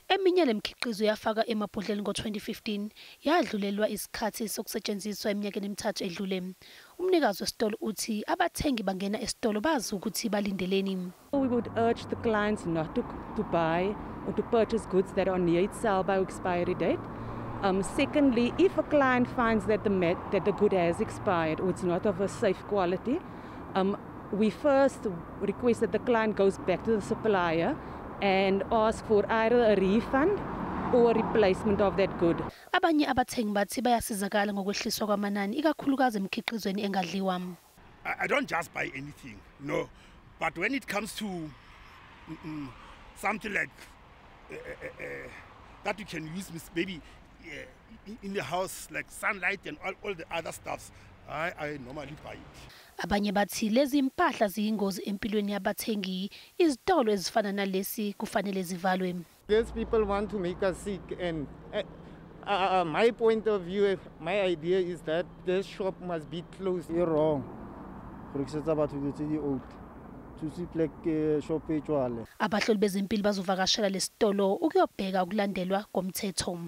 Eminye lemikhiqizo yafaka emabhodleleni ngo-2015 yadlulelwa isikhathi sokusetshenziswa eminyakeni emithathu edlule. Umnikazi wesitolo uthi abathengi bangena esitolo bazi ukuthi balindeleni. We would urge the clients not to buy or to purchase goods that are near its sell by expiry date. Secondly, if a client finds that the good has expired or it's not of a safe quality, we first request that the client goes back to the supplier and ask for either a refund or a replacement of that good. Abanye abathengi bathi bayasizakala ngokwehliswa kwamanani ikakhulukazi emikhiqizweni engadliwa. I don't just buy anything, no. But when it comes to something like that you can use maybe in the house, like sunlight and all the other stuffs, I normally buy it. Abanye bathi lezi impahla ziyingozi empilweni yabathengi, izitolo ezifana nalesi kufanele zivalwe. These people want to make us sick, and my point of view, my idea is that this shop must be closed. You're wrong. Go rekisetsa batho dilo tse di old. Shop etswale. Abahloli bezempilo bazovakashela lesitolo ukuyobheka ukulandelwa komthetho.